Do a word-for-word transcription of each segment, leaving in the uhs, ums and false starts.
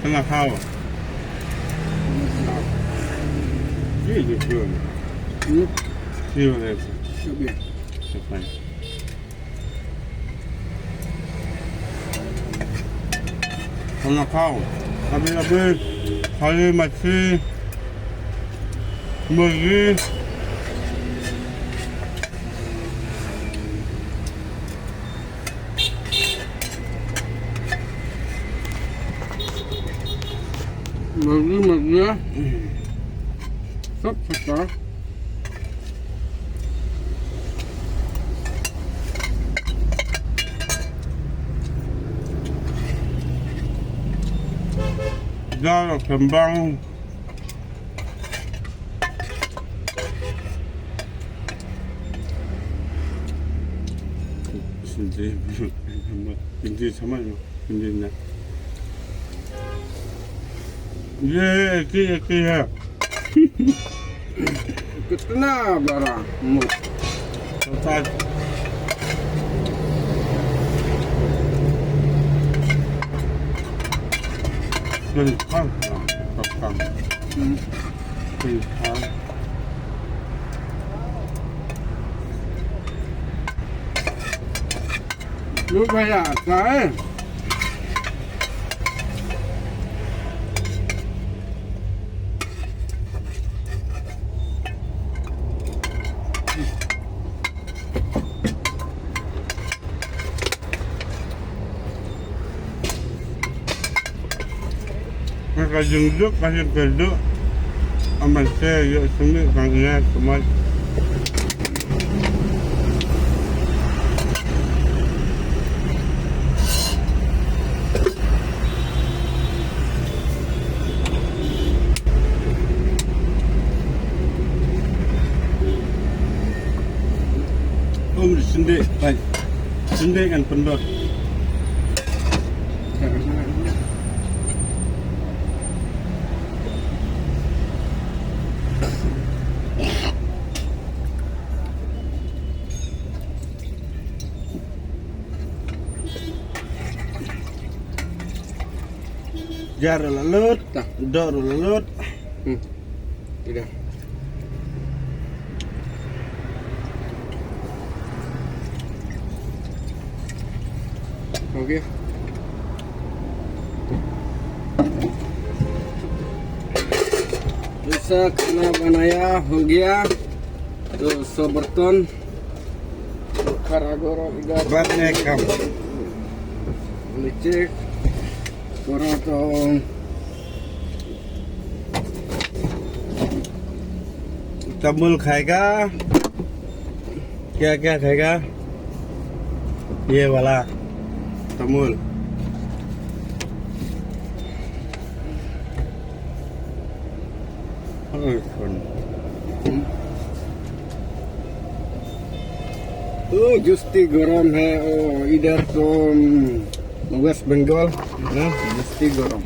Hana hawa. Ji ji ji. Hmm? Ji ji. Should be. Should be. Hana hawa. Abi abi. Hari mati. Mugi. Magi, magi ya. Sop, sop, ah. Dal kembang. Hindi, hindi sama, hindi na. ये एक ही, एक ही है। कितना बड़ा मुख। पचास। बिल्कुल। हम्म। ठीक है। Lu bayar, kan? Nga ka jingduk, ka jingkerduk. Amat saya yuk sumit bang ia semat. Um, sendek, baik. Sendek kan pendot. Jar la lut, ta, dor la lut. Hmm. Tidak. Okey. Bisa kena banaya, ho gaya. To, so berton. Kara goro iga. Bat ne kam. Licik. Goro to. Tamul khayega? Kya kya khayega? Ye wala. Tamul. Oh, justi garam hai, oh, idhar to, hmm, West Bengal, na, justi garam.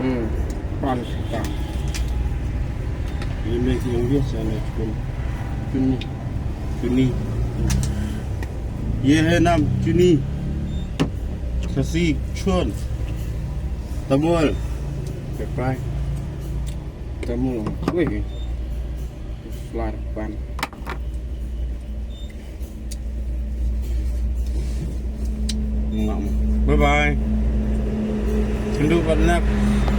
Hmm, pan sita. Ini yang dia sana pun. Ini. Ini. Ye hai naam chuni. Khasi chun. Tamul. Kepai. Tamul. Weh. Slar pan. Bye bye. Kynduh bad next